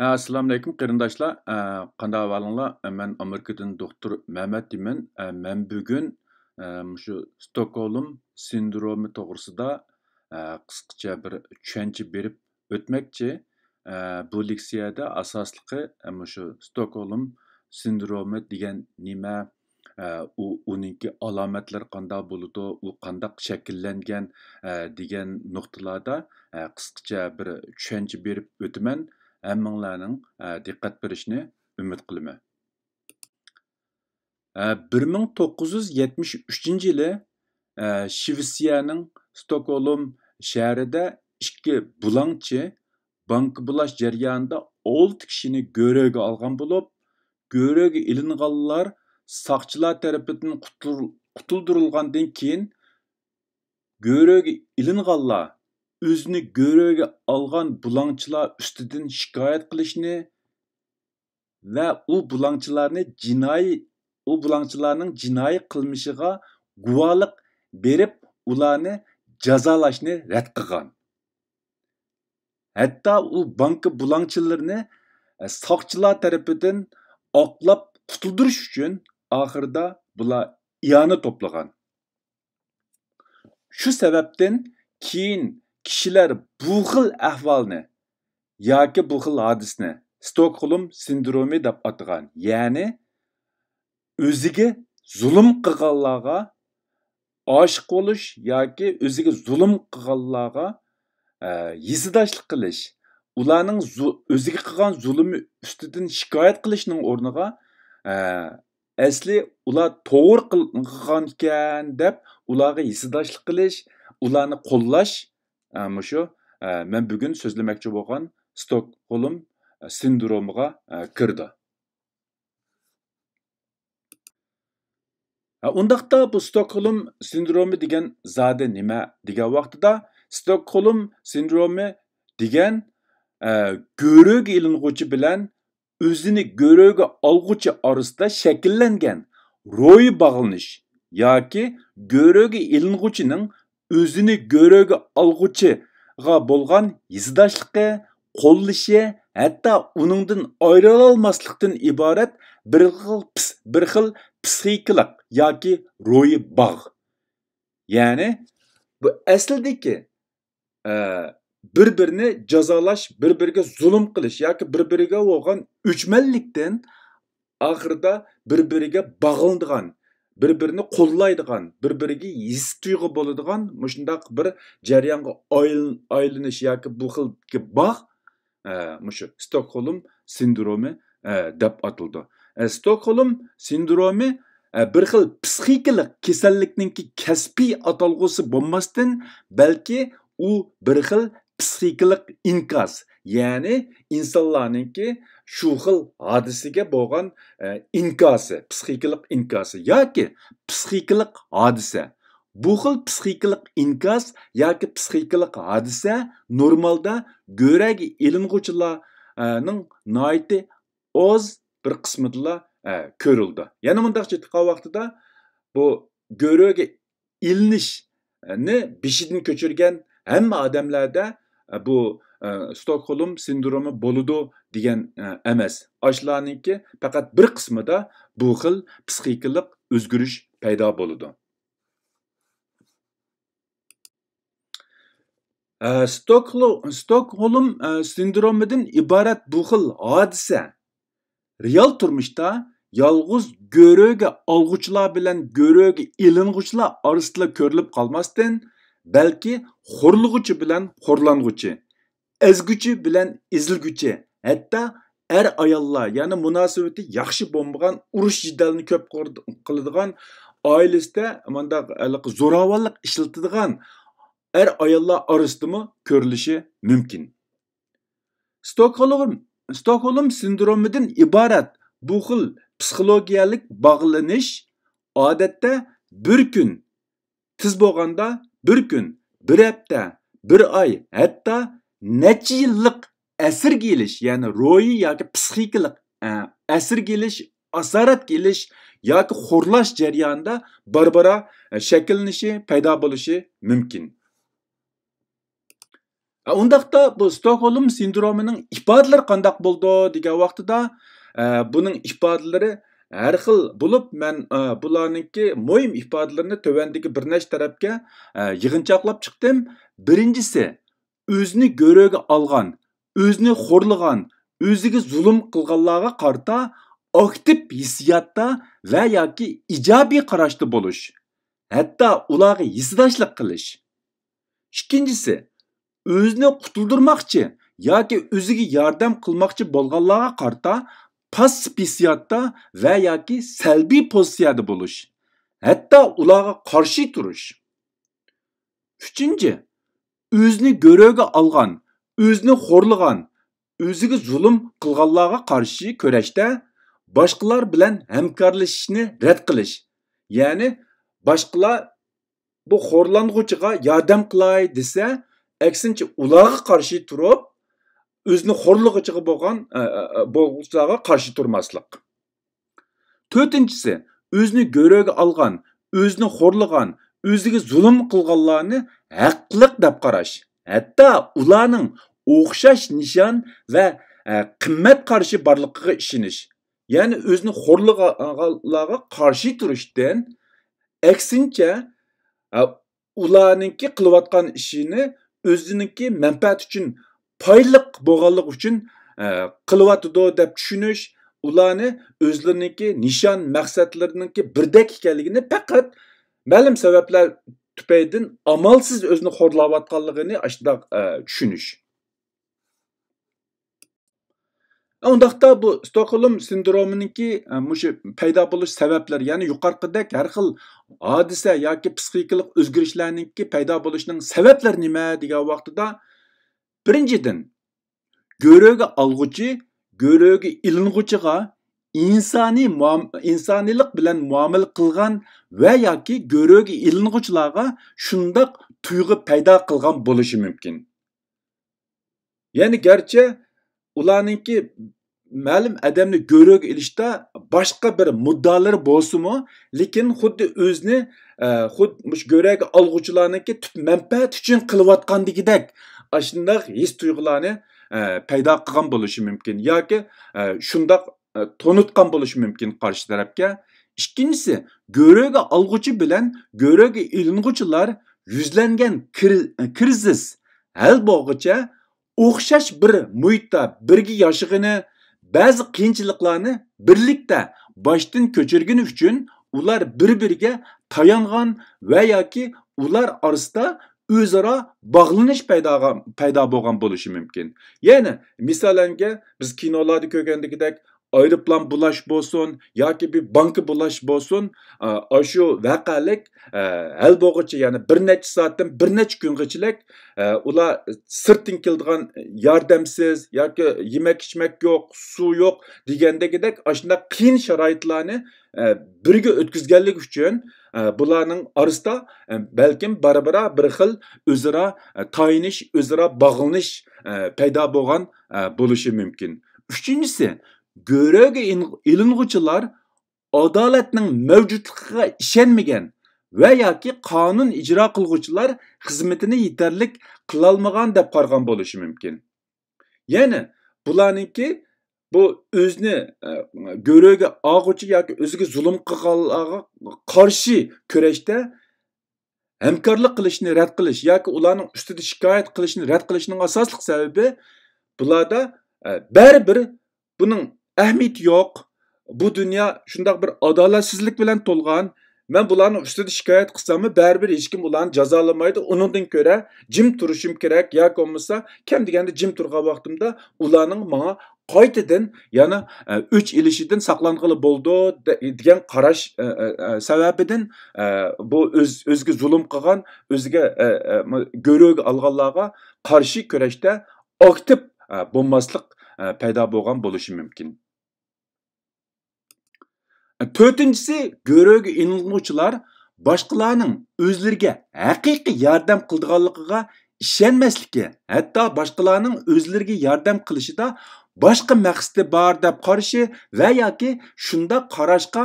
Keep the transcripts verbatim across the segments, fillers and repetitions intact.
ھە، ئەسسالامۇئەلەيكۇم قېرىنداشلار. ئە، قانداق ئەھۋالىڭلار؟ ئە، مەن ئامېرىكىدىن دوختۇر مەمەت دېمەن. ئە، مەن بۈگۈن، ئە، مۇشۇ ستوكھولم سىندرومى توغرىسىدا، ئە، قىسقىچە بىر چۈشەنچە بېرىپ ئۆتمەكچى. ئە، بۇ لېكسىيەدە ئاساسلىقى، ئە، مۇشۇ ستوكھولم سىندرومى دېگەن نېمە، ئە، ئۇ، ئۇنىڭكى ئالامەتلىرى قانداق بولىدۇ، ئۇ قانداق شەكىللەنگەن، ئە، دېگەن نۇقتىلاردا، ئە، قىسقىچە بىر چۈشەنچە بېرىپ ئۆتىمەن. ھەممىڭلارنىڭ، ئە، دىققەت بېرىشىنى ئۈمىد قىلىمەن. ئە، بىر مىڭ توققۇز يۈز يەتمىش ئۈچىنچى يىلى، ئە، شىۋېتسىيەنىڭ ستوكھولم شەھىرىدە ئىككى بۇلاڭچى بانكا بۇلاش جەريانىدا ئالتە كىشىنى گۆرۈگە ئالغان بولۇپ، گۆرۈگە ئېلىنغانلار ساقچىلار تەرىپىدىن قۇتۇل-، قۇتۇلدۇرۇلغاندىن كېيىن، گۆرۈگە ئېلىنغانلار ئۆزىنى گۆرۈگە ئالغان بۇلاڭچىلار ئۈستىدىن شىكايەت قىلىشنى ۋە ئۇ بۇلاڭچىلارنى جىنايى، ئۇ بۇلاڭچىلارنىڭ جىنايى قىلمىشىغا گۇۋاھلىق بېرىپ، ئۇلارنى جازالاشنى رەت قىلغان. ھەتتا ئۇ بانكا بۇلاڭچىلىرىنى، ئە، ساقچىلار تەرىپىدىن ئاقلاپ قۇتۇلدۇرۇش ئۈچۈن ئاخىرىدا بۇلار ئىئانە توپلىغان. شۇ سەۋەبتىن كېيىن كىشىلەر بۇ خىل ئەھۋالنى ياكى بۇ خىل ھادىسىنى ستوكھولم سىندرومى دەپ ئاتىغان. يەنى ئۆزىگە زۇلۇم قىلغانلارغا ئاشىق بولۇش ياكى ئۆزىگە زۇلۇم قىلغانلارغا، ئە، ھېسداشلىق قىلىش، ئۇلارنىڭ زۇ-، ئۆزىگە قىلغان زۇلۇمى ئۈستىدىن شىكايەت قىلىشنىڭ ئورنىغا، ئە، ئەسلى ئۇلار توغرا قىل-، قىلغان ئىكەن دەپ ئۇلارغا ھېسداشلىق قىلىش، ئۇلارنى قوللاش، ئە، مۇشۇ، ئە، مەن بۈگۈن سۆزلىمەكچى بولغان ستوكھولم سىندرومىغا، ئە، كىرىدۇ. ھە، ئۇنداقتا بۇ ستوكھولم سىندرومى دېگەن زادى نېمە دېگەن ۋاقتىدا، ستوكھولم سىندرومى دېگەن، ئە، گۆرۈگە ئېلىنغۇچى بىلەن ئۆزىنى گۆرۈگە ئالغۇچى ئارىسىدا شەكىللەنگەن روھىي باغلىنىش ياكى گۆرۈگە ئېلىنغۇچىنىڭ ئۆزىنى گۆرۈگە ئالغۇچىغا بولغان ھېسداشلىقى، قوللىشى، ھەتتا ئۇنىڭدىن ئايرىلالماسلىقتىن ئىبارەت بىر خىل پس-، بىر خىل پسىخىكىلىق ياكى روھىي باغ. يەنى، بۇ ئەسلىدىكى، ئە، بىر-بىرىنى جازالاش، بىر-بىرىگە زۇلۇم قىلىش ياكى بىر-بىرىگە بولغان ئۆچمەنلىكتىن ئاخىرىدا بىر-بىرىگە باغلىنىدىغان، بىر-بىرىنى قوللايدىغان، بىر-بىرىگە ھېس تۇيغۇ بولىدىغان مۇشۇنداق بىر جەريانغا ئايل-، ئايلىنىش ياكى بۇ خىل باغ، ئە، مۇشۇ ستوكھولم سىندرومى، ئە، دەپ ئاتىلىدۇ. ئە، ستوكھولم سىندرومى، ئە، بىر خىل پسىخىكىلىق كېسەللىكنىڭكى كەسپىي ئاتالغۇسى بولماستىن، بەلكى ئۇ بىر خىل پسىخىكىلىق ئىنكاس، يەنى ئىنسانلارنىڭكى شۇ خىل ھادىسىگە بولغان، ئە، ئىنكاسى، پسىخىكىلىق ئىنكاسى ياكى پسىخىكىلىق ھادىسە. بۇ خىل پسىخىكىلىق ئىنكاس ياكى پسىخىكىلىق ھادىسە نورمالدا گۆرۈگە ئېلىنغۇچىلارنىڭ ناھايىتى ئاز بىر قىسمىدىلا، ئە، كۆرۈلىدۇ. يەنە مۇنداقچە ئېيتقان ۋاقتىدا، بۇ گۆرۈگە ئېلىنىشنى بېشىدىن كۆچۈرگەن ھەممە ئادەملەردە، ئە، بۇ، ئە، ستوكھولم سىندرومى بولىدۇ دېگەن، ئە، ئەمەس. ئاشۇلارنىڭكى پەقەت بىر قىسمىدا بۇ خىل پسىخىكىلىق ئۆزگىرىش پەيدا بولىدۇ. ئە، ستوكلو-، ستوكھولم، ئە، سىندرومىدىن ئىبارەت بۇ خىل ھادىسە رېئال تۇرمۇشتا يالغۇز گۆرۈگە ئالغۇچىلار بىلەن گۆرۈگە ئېلىنغۇچىلار ئارىسىدىلا كۆرۈلۈپ قالماستىن، بەلكى خورلىغۇچى بىلەن خورلانغۇچى، ئەزگۈچى بىلەن ئېزىلگۈچى، ھەتتا ئەر-ئاياللار، يەنى مۇناسىۋىتى ياخشى بولمىغان، ئۇرۇش-جېدەلنى كۆپ قىلىدىغان، ئائىلىسىدە مۇنداق ھېلىقى زوراۋانلىق ئىشلىتىدىغان ئەر-ئاياللار ئارىسىدىمۇ كۆرۈلۈشى مۇمكىن. ستوكھولم، ستوكھولم سىندرومىدىن ئىبارەت بۇ خىل پسىخولوگىيەلىك باغلىنىش ئادەتتە بىر كۈن، تېز بولغاندا بىر كۈن، بىر ھەپتە، بىر ئاي، ھەتتا نەچچە يىللىق ئەسىرگە ئېلىش، يەنى روھىي ياكى پسىخىكىلىق، ئە، ئەسىرگە ئېلىش، ئاسارەتكە ئېلىش ياكى خورلاش جەريانىدا بارا-بارا، ئە، شەكىللىنىشى، پەيدا بولۇشى مۇمكىن. ئۇنداقتا بۇ ستوكھولم سىندرومىنىڭ ئىپادىلىرى قانداق بولىدۇ دېگەن ۋاقتىدا، ئە، بۇنىڭ ئىپادىلىرى ھەر خىل بولۇپ، مەن، ئە، بۇلارنىڭكى مۇھىم ئىپادىلىرىنى تۆۋەندىكى بىر نەچچە تەرەپكە، ئە، يىغىنچاقلاپ چىقتىم. بىرىنچىسى، ئۆزىنى گۆرۈگە ئالغان، ئۆزىنى خورلىغان، ئۆزىگە زۇلۇم قىلغانلارغا قارىتا ئاكتىپ ھېسسىياتتا ۋە ياكى ئىجابىي قاراشتا بولۇش، ھەتتا ئۇلارغا ھېسداشلىق قىلىش. ئىككىنچىسى، ئۆزىنى قۇتۇلدۇرماقچى ياكى ئۆزىگە ياردەم قىلماقچى بولغانلارغا قارىتا پاسسىپ ھېسسىياتتا ۋە ياكى سەلبىي پوزىتسىيەدە بولۇش، ھەتتا ئۇلارغا قارشى تۇرۇش. ئۈچىنچى، ئۆزىنى گۆرۈگە ئالغان، ئۆزىنى خورلىغان، ئۆزىگە زۇلۇم قىلغانلارغا قارشى كۈرەشتە باشقىلار بىلەن ھەمكارلىشىشنى رەت قىلىش. يەنى باشقىلار بۇ خورلانغۇچىغا ياردەم قىلاي دېسە، ئەكسىنچە ئۇلارغا قارشى تۇرۇپ، ئۆزىنى خورلىغۇچىغا بولغان، ئە، ئە، ئە، بولغۇچىلارغا قارشى تۇرماسلىق. تۆتىنچىسى، ئۆزىنى گۆرۈگە ئالغان، ئۆزىنى خورلىغان، ئۆزىگە زۇلۇم قىلغانلارنى ھەقلىق دەپ قاراش، ھەتتا ئۇلارنىڭ ئوخشاش نىشان ۋە، ئە، قىممەت قارىشى بارلىقىغا ئىشىنىش. يەنى ئۆزىنى خورلىغانلارغا قارشى تۇرۇشتىن، ئەكسىنچە، ئە، ئۇلارنىڭكى قىلىۋاتقان ئىشىنى ئۆزىنىڭكى مەنپەئەتى ئۈچۈن، پايدىلىق بولغانلىقى ئۈچۈن، ئە، قىلىۋاتىدۇ دەپ چۈشىنىش، ئۇلارنى ئۆزلىرىنىڭكى نىشان، مەقسەتلىرىنىڭكى بىردەك ئىكەنلىكىنى پەقەت مەلۇم سەۋەبلەر تۈپەيلىدىن ئامالسىز ئۆزىنى خورلاۋاتقانلىقىنى ئاشۇنداق، ئە، چۈشىنىش. ئۇنداقتا بۇ ستوكھولم سىندرومىنىڭكى، ئە، مۇشۇ پەيدا بولۇش سەۋەبلىرى، يەنى يۇقىرىقىدەك ھەر خىل ھادىسە ياكى پسىخىكىلىق ئۆزگىرىشلەرنىڭكى پەيدا بولۇشىنىڭ سەۋەبلىرى نېمە دېگەن ۋاقتىدا، بىرىنچىدىن، گۆرۈگە ئالغۇچى گۆرۈگە ئېلىنغۇچىغا ئىنسانىي مۇئام-، ئىنسانىيلىق بىلەن مۇئامىلە قىلغان ۋە ياكى گۆرۈگە ئېلىنغۇچىلارغا شۇنداق تۇيغۇ پەيدا قىلغان بولۇشى مۇمكىن. يەنى گەرچە ئۇلارنىڭكى مەلۇم ئادەمنى گۆرۈگە ئېلىشتا باشقا بىر مۇددىئالىرى بولسىمۇ، لېكىن خۇددى ئۆزىنى، ئە، خۇد مۇشۇ گۆرۈگە ئالغۇچىلارنىڭكى تۈپ مەنپەئەت ئۈچۈن قىلىۋاتقاندىكىدەك ئاشۇنداق ھېس تۇيغۇلارنى، ئە، پەيدا قىلغان بولۇشى مۇمكىن ياكى، ئە، شۇنداق، ئە، تونۇتقان بولۇشى مۇمكىن قارشى تەرەپكە. ئىككىنچىسى، گۆرۈگە ئالغۇچى بىلەن گۆرۈگە ئېلىنغۇچىلار يۈزلەنگەن كىر-، كىرىزىس ھەل بولغۇچە ئوخشاش بىر مۇھىتتا بىرگە ياشىغىنى، بەزى قىيىنچىلىقلارنى بىرلىكتە باشتىن كۆچۈرگىنى ئۈچۈن ئۇلار بىر-بىرىگە تايانغان ۋە ياكى ئۇلار ئارىسىدا ئۆزئارا باغلىنىش پەيداغا-، پەيدا بولغان بولۇشى مۇمكىن. يەنى مىسالەنگە بىز كىنولاردا كۆرگەندىكىدەك ئايروپىلان بۇلاش بولسۇن ياكى بىر بانكا بۇلاش بولسۇن، ئا، ئاشۇ ۋەقەلىك، ئە، ھەل بولغۇچە، يەنى بىر نەچچە سائەتتىن بىر نەچچە كۈنغىچىلىك، ئە، ئۇلار سىرتتىن كېلىدىغان ياردەمسىز ياكى يېمەك-ئىچمەك يوق، سۇ يوق دېگەندىكىدەك ئاشۇنداق قىيىن شارائىتلارنى، ئە، بىرگە ئۆتكۈزگەنلىكى ئۈچۈن، ئە، بۇلارنىڭ ئارىسىدا، ئە، بەلكىم بارا-بارا بىر خىل ئۆزئارا، ئە، تايىنىش، ئۆزئارا باغلىنىش، ئە، پەيدا بولغان، ئە، بولۇشى مۇمكىن. ئۈچىنچىسى، گۆرۈگە ئېلىنغۇچىلار ئادالەتنىڭ مەۋجۇتلۇقىغا ئىشەنمىگەن ۋە ياكى قانۇن ئىجرا قىلغۇچىلار خىزمىتىنى يېتەرلىك قىلالمىغان دەپ قارىغان بولۇشى مۇمكىن. يەنى بۇلارنىڭكى بۇ ئۆزىنى، ئە، گۆرۈگە ئالغۇچى ياكى ئۆزىگە زۇلۇم قىلغانلارغا قارشى كۈرەشتە ھەمكارلىق قىلىشنى رەت قىلىش ياكى ئۇلارنىڭ ئۈستىدە شىكايەت قىلىشنى رەت قىلىشنىڭ ئاساسلىق سەۋەبى، بۇلاردا، ئە، بەرىبىر بۇنىڭ ئەھمىيىتى يوق. بۇ دۇنيا شۇنداق بىر ئادالەتسىزلىك بىلەن تولغان. مەن بۇلارنىڭ ئۈستىدە شىكايەت قىلساممۇ، بەرىبىر ھېچكىم ئۇلارنى جازالىمايدۇ. ئۇنىڭدىن كۆرە جىم تۇرۇشۇم كېرەك ياكى بولمىسا كەم دېگەندە جىم تۇرغان ۋاقتىمدا ئۇلارنىڭ ماڭا قايتىدىن يەنە، ئە، ئۆچ ئېلىشىدىن ساقلانغىلى بولىدۇ دە-، دېگەن قاراش، ئە، ئە، ئە، سەۋەبىدىن، ئە، بۇ ئۆز-، ئۆزىگە زۇلۇم قىلغان، ئۆزىگە، ئە، ئە، م-، گۆرۈگە ئالغانلارغا قارشى كۈرەشتە ئاكتىپ، ئە، بولماسلىق، ئە، پەيدا بولغان بولۇشى مۇمكىن. تۆتىنچىسى، گۆرۈگە ئېلىنغۇچىلار باشقىلارنىڭ ئۆزلىرىگە ھەقىقىي ياردەم قىلىدىغانلىقىغا ئىشەنمەسلىكى، ھەتتا باشقىلارنىڭ ئۆزلىرىگە ياردەم قىلىشىدا باشقا مەقسىتى بار دەپ قارىشى ۋە ياكى شۇنداق قاراشقا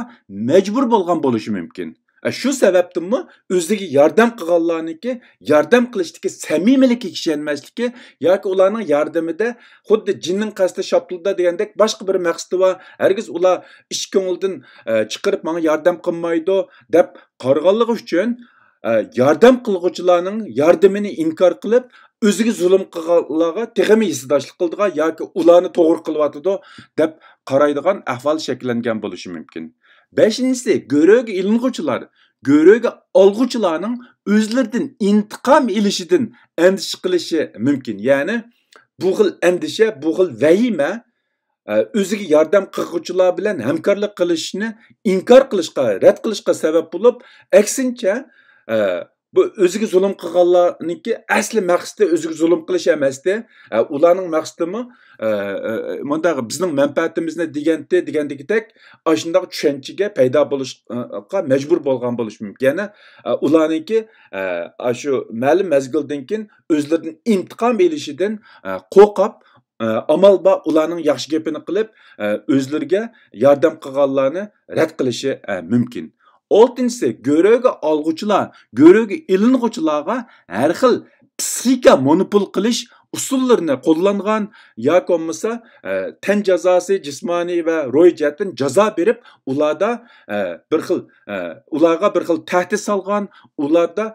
مەجبۇر بولغان بولۇشى مۇمكىن. شۇ سەۋەبتىنمۇ ئۆزىگە ياردەم قىلغانلارنىڭكى ياردەم قىلىشتىكى سەمىمىيلىكىگە ئىشەنمەسلىكى ياكى ئۇلارنىڭ ياردىمىدە خۇددى جىننىڭ قەستى شاپتۇلدا دېگەندەك باشقا بىر مەقسىتى بار، ھەرگىز ئۇلار ئىچ كۆڭلىدىن چىقىرىپ ماڭا ياردەم قىلمايدۇ دەپ قارىغانلىقى ئۈچۈن، ياردەم قىلغۇچىلارنىڭ ياردىمىنى ئىنكار قىلىپ، ئۆزىگە زۇلۇم قىلغانلارغا تېخىمۇ ھېسداشلىق قىلىدىغان ياكى ئۇلارنى توغرا قىلىۋاتىدۇ دەپ قارايدىغان ئەھۋال شەكىللەنگەن بولۇشى مۇمكىن. بەشىنچىسى، گۆرۈگە ئېلىنغۇچىلار، گۆرۈگە ئالغۇچىلارنىڭ ئۆزلىرىدىن ئىنتىقام ئېلىشىدىن ئەندىشە قىلىشى مۇمكىن. يەنى بۇ خىل ئەندىشە، بۇ خىل ۋەھىمە ئۆزىگە ياردەم قىلغۇچىلار بىلەن ھەمكارلىق قىلىشنى ئىنكار قىلىشقا، رەت قىلىشقا سەۋەب بولۇپ، ئەكسىنچە، بۇ ئۆزىگە زۇلۇم قىلغانلارنىڭكى ئەسلى مەقسىتى ئۆزىگە زۇلۇم قىلىش ئەمەستى. ئۇلارنىڭ مەقسىتىمۇ مۇنداق بىزنىڭ مەنپەئەتىمىزنى دېگەنتى دېگەندىكىدەك ئاشۇنداق چۈشەنچىگە پەيدا بولۇشقا مەجبۇر بولغان بولۇشى مۇمكىن. يەنى ئۇلارنىڭكى ئاشۇ مەلۇم مەزگىلدىن كېيىن ئۆزلىرىدىن ئىنتىقام ئېلىشىدىن قورقۇپ، ئامال بار ئۇلارنىڭ ياخشى گېپىنى قىلىپ، ئۆزلىرىگە ياردەم قىلغانلارنى رەت قىلىشى مۇمكىن. ئالتىنچىسى، گۆرۈگە ئالغۇچىلار، گۆرۈگە ئېلىنغۇچىلارغا ھەر خىل پسىخىكا مونوپول قىلىش ئۇسۇللىرىنى قوللانغان ياكى بولمىسا تەن جازاسى، جىسمانىي ۋە روھىي جەھەتتىن جازا بېرىپ، ئۇلاردا بىر خىل ئۇلارغا بىر خىل تەھدىت سالغان، ئۇلاردا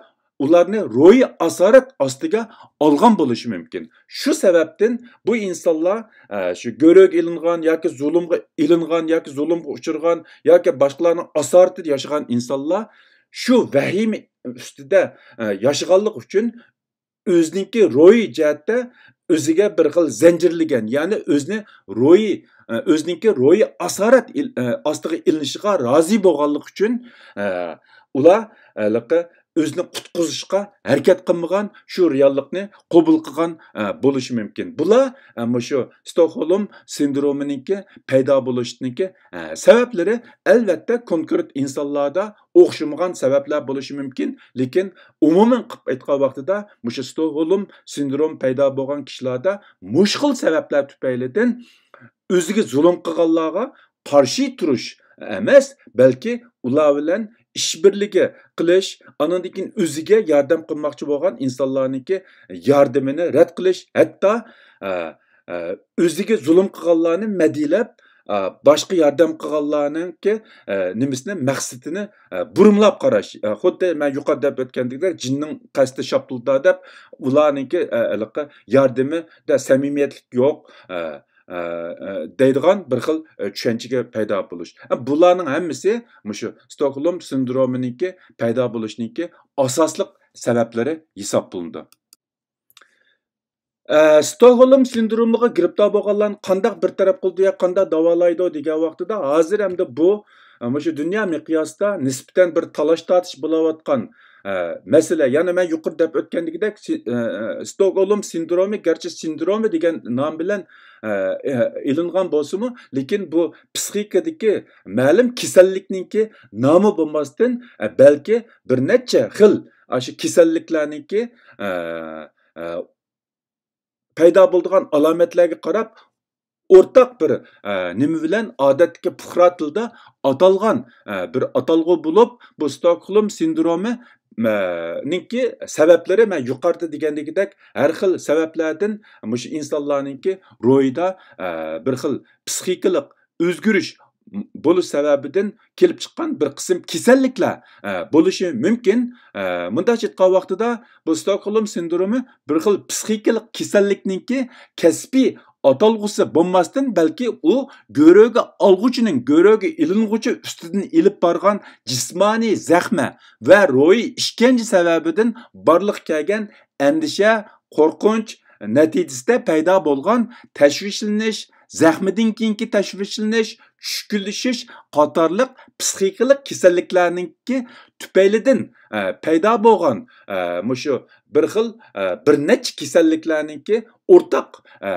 ئۇلارنى روھىي ئاسارەت ئاستىغا ئالغان بولۇشى مۇمكىن. شۇ سەۋەبتىن بۇ ئىنسانلار، ئە، شۇ گۆرۈگە ئېلىنغان ياكى زۇلۇمغا ئېلىنغان ياكى زۇلۇمغا ئۇچرىغان ياكى باشقىلارنىڭ ئاسارىتىدە ياشىغان ئىنسانلار شۇ ۋەھىمە ئۈستىدە، ئە، ياشىغانلىقى ئۈچۈن ئۆزىنىڭكى روھىي جەھەتتە ئۆزىگە بىر خىل زەنجىرلىگەن، يەنى ئۆزىنى روھىي، ئە، ئۆزىنىڭكى روھىي ئاسارەت ئىل-، ئە، ئاستىغا ئېلىنىشىغا رازى بولغانلىقى ئۈچۈن، ئە، ئۇلار، ئە، ھېلىقى ئۆزىنى قۇتقۇزۇشقا ھەرىكەت قىلمىغان، شۇ رېئاللىقنى قوبۇل قىلغان، ئە، بولۇشى مۇمكىن. بۇلار، ئە، مۇشۇ ستوكھولم سىندرومىنىڭكى پەيدا بولۇشىنىڭكى، ئە، سەۋەبلىرى، ئەلۋەتتە، كونكرېت ئىنسانلاردا ئوخشىمىغان سەۋەبلەر بولۇشى مۇمكىن، لېكىن ئومۇمەن قىلىپ ئېيتقان ۋاقتىدا مۇشۇ ستوكھولم سىندرومى پەيدا بولغان كىشىلەردە مۇشۇ خىل سەۋەبلەر تۈپەيلىدىن ئۆزىگە زۇلۇم قىلغانلارغا قارشى تۇرۇش ئەمەس، بەلكى ئۇلار بىلەن ئىش بىرلىكى قىلىش، ئانىڭدىن كېيىن ئۆزىگە ياردەم قىلماقچى بولغان ئىنسانلارنىڭكى ياردىمىنى رەت قىلىش، ھەتتا، ئە، ئە، ئۆزىگە زۇلۇم قىلغانلارنى مەدھىيەلەپ، ئە، باشقا ياردەم قىلغانلارنىڭكى، ئە، نېمىسىنى، مەقسىتىنى، ئە، بۇرمىلاپ قاراش. ئە، خۇددى مەن يۇقىرىدا دەپ ئۆتكەندەك، جىننىڭ قەستى شاپتۇلدا دەپ، ئۇلارنىڭكى، ئە، ھېلىقى ياردىمىدە سەمىمىيەتلىك يوق. ئە، ئە، ئە، دەيدىغان بىر خىل، ئە، چۈشەنچىگە پەيدا بولۇش. ئە، بۇلارنىڭ ھەممىسى مۇشۇ ستوكھولم سىندرومىنىڭكى پەيدا بولۇشىنىڭكى ئاساسلىق سەۋەبلىرى ھېسابلىنىدۇ. ئە، ستوكھولم سىندرومىغا گىرىپتار بولغانلارنى قانداق بىر تەرەپ قىلىدۇ يا قانداق داۋالايدۇ دېگەن ۋاقتىدا، ھازىر ئەمدى بۇ، ئە، مۇشۇ دۇنيا مىقياسىدا نىسبەتەن بىر تالاش-تارتىش بولاۋاتقان ئە، مەسىلە، يەنە مەن يۇقىرىدا دەپ ئۆتكەندىكىدەك، سى-، ئە، ئە، ستوكھولم سىندرومى گەرچە سىندرومى دېگەن نام بىلەن، ئە، ئە، ئېلىنغان بولسىمۇ، لېكىن بۇ پسىخىكىدىكى مەلۇم كېسەللىكنىڭكى نامى بولماستىن، ئە، بەلكى بىر نەچچە خىل ئاشۇ كېسەللىكلەرنىڭكى، ئە، ئە، پەيدا بولىدىغان ئالامەتلەرگە قاراپ، ئورتاق بىر، ئە، نېمە بىلەن ئادەتتىكى پۇقرا تىلدا ئاتالغان، ئە، بىر ئاتالغۇ بولۇپ، بۇ ستوكھولم سىندرومى، ئە، نىڭكى سەۋەبلىرى مەن يۇقىرىدا دېگەندىكىدەك ھەر خىل سەۋەبلەردىن مۇشۇ ئىنسانلارنىڭكى روھىدا، ئە، بىر خىل پسىخىكىلىق ئۆزگىرىش بولۇش سەۋەبىدىن كېلىپ چىققان بىر قىسىم كېسەللىكلەر، ئە، بولۇشى مۇمكىن. ئە، مۇنداقچە ئېيتقان ۋاقتىدا، بۇ ستوكھولم سىندرومى بىر خىل پسىخىكىلىق كېسەللىكنىڭكى كەسپىي ئاتالغۇسى بولماستىن، بەلكى ئۇ گۆرۈگە ئالغۇچىنىڭ گۆرۈگە ئېلىنغۇچى ئۈستىدىن ئېلىپ بارغان جىسمانىي زەخمە ۋە روھىي ئىشكەنجە سەۋەبىدىن بارلىققا كەلگەن ئەندىشە، قورقۇنچ نەتىجىسىدە پەيدا بولغان تەشۋىشلىنىش، زەخمىدىن كېيىنكى تەشۋىشلىنىش، چۈشكۈنلىشىش قاتارلىق پسىخىكىلىق كېسەللىكلەرنىڭكى تۈپەيلىدىن، ئە، پەيدا بولغان، ئە، مۇشۇ بىر خىل، ئە، بىر نەچچە كېسەللىكلەرنىڭكى ئورتاق، ئە،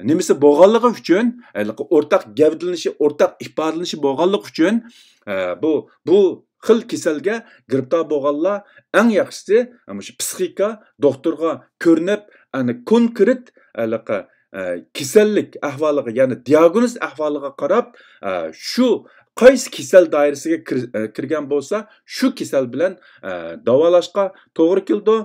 نېمىسى بولغانلىقى ئۈچۈن، ھېلىقى ئورتاق گەۋدىلىنىشى، ئورتاق ئىپادىلىنىشى بولغانلىقى ئۈچۈن، ئە، بۇ، بۇ خىل كېسەلگە گىرىپتار بولغانلار ئەڭ ياخشىسى مۇشۇ پسىخىكا دوختۇرغا كۆرۈنۈپ، ئەنە كونكرېت ھېلىقى، ئە، كېسەللىك ئەھۋالىغا، يەنى دىئاگنوز ئەھۋالىغا قاراپ، ئە، شۇ قايسى كېسەل دائىرىسىگە كىر-، ئە، كىرگەن بولسا، شۇ كېسەل بىلەن، ئە، داۋالاشقا توغرا كېلىدۇ.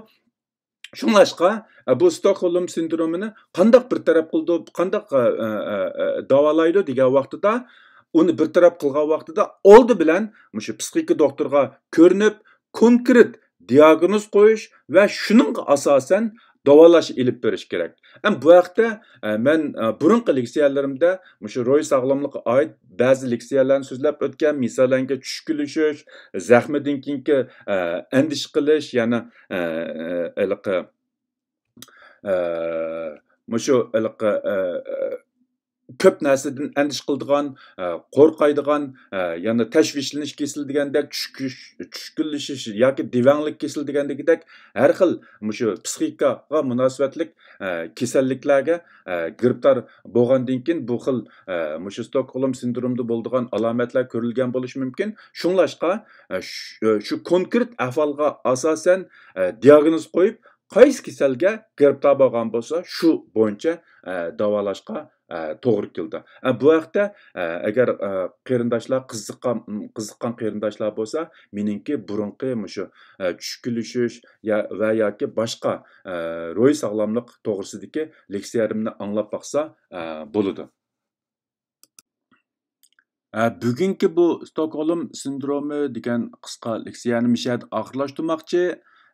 شۇڭلاشقا، ئە، بۇ ستوكھولم سىندرومىنى قانداق بىر تەرەپ قىلىدۇ، قانداق، ئە، ئە، ئە، ئە، داۋالايدۇ دېگەن ۋاقتىدا، ئۇنى بىر تەرەپ قىلغان ۋاقتىدا، ئالدى بىلەن مۇشۇ پسىخىك دوختۇرغا كۆرۈنۈپ، كونكرېت دىئاگنوز قويۇش ۋە شۇنىڭغا ئاساسەن داۋالاش ئېلىپ بېرىش كېرەك. ئەم، بۇ ھەقتە، ئە، مەن، ئە، بۇرۇنقى لېكسىيەلىرىمدە مۇشۇ روھىي ساغلاملىققا ئائىت بەزى لېكسىيەلەرنى سۆزلەپ ئۆتكەن. مىسالەنكى، چۈشكۈنلىشىش، زەخمىدىن كېيىنكى، ئە، ئەندىشە قىلىش، يەنە، ئە، ئە، ھېلىقى، ئە، مۇشۇ ھېلىقى، ئە، ئە، كۆپ نەرسىدىن ئەندىشە قىلىدىغان، ئە، قورقايدىغان، ئە، يەنە تەشۋىشلىنىش كېسىلى دېگەندەك، چۈشكۈش-، چۈشكۈنلىشىش ياكى دېۋەڭلىك كېسىلى دېگەندىكىدەك ھەر خىل مۇشۇ پسىخىكىغا مۇناسىۋەتلىك، ئە، كېسەللىكلەرگە، ئە، گىرىپتار بولغاندىن كېيىن بۇ خىل، ئە، مۇشۇ ستوكھولم سىندرومىدا بولىدىغان ئالامەتلەر كۆرۈلگەن بولۇشى مۇمكىن. شۇڭلاشقا، ئە، شۇ، شۇ كونكرېت ئەھۋالغا ئاساسەن، ئە، دىئاگنوز قويۇپ، قايسى كېسەلگە گىرىپتار بولغان بولسا، شۇ بويىچە، ئە، داۋالاشقا، ئە، توغرا كېلىدۇ. ئە، بۇ ھەقتە، ئە، ئەگەر، ئە، قېرىنداشلار قىزىققان، قىزىققان قېرىنداشلار بولسا، مېنىڭكى بۇرۇنقى مۇشۇ، ئە، چۈشكۈنلىشىش يا، ۋە ياكى باشقا، ئە، روھىي ساغلاملىق توغرىسىدىكى لېكسىيەلىرىمنى ئاڭلاپ باقسا، ئە، بولىدۇ. ئە، بۈگۈنكى بۇ ستوكھولم سىندرومى دېگەن قىسقا لېكسىيەنى مۇشۇ يەردە ئاخىرلاشتۇرماقچى.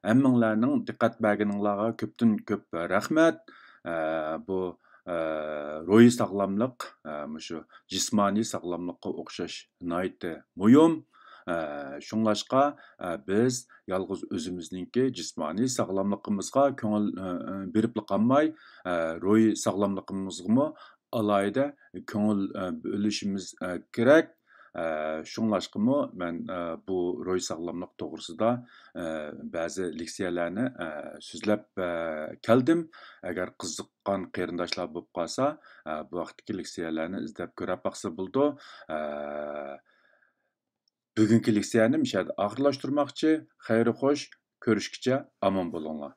ھەممىڭلارنىڭ دىققەت بەرگىنىڭلارغا كۆپتىن كۆپ رەھمەت. ئە، بۇ، ئە، روھىي ساغلاملىق، ئە، مۇشۇ جىسمانىي ساغلاملىققا ئوخشاش ناھايىتى مۇھىم. ئە، شۇڭلاشقا، ئە، بىز يالغۇز ئۆزىمىزنىڭكى جىسمانىي ساغلاملىقىمىزغا كۆڭۈل، ئە، ئە، بېرىپلا قالماي، ئە، روھىي ساغلاملىقىمىزغىمۇ ئالاھىدە كۆڭۈل، ئە، بۆلۈشىمىز، ئە، كېرەك. ئە، شۇڭلاشقىمۇ مەن، ئە، بۇ روھىي ساغلاملىق توغرىسىدا، ئە، بەزى لېكسىيەلەرنى، ئە، سۆزلەپ، ئە، كەلدىم. ئەگەر قىزىققان قېرىنداشلار بولۇپ قالسا، ئە، بۇ ھەقتىكى لېكسىيەلەرنى ئىزدەپ كۆرۈپ باقسا بولىدۇ. ئە، بۈگۈنكى لېكسىيەنى مۇشۇ يەردە ئاخىرلاشتۇرماقچى. خەير خوش، كۆرۈشكىچە ئامان بولۇڭلار.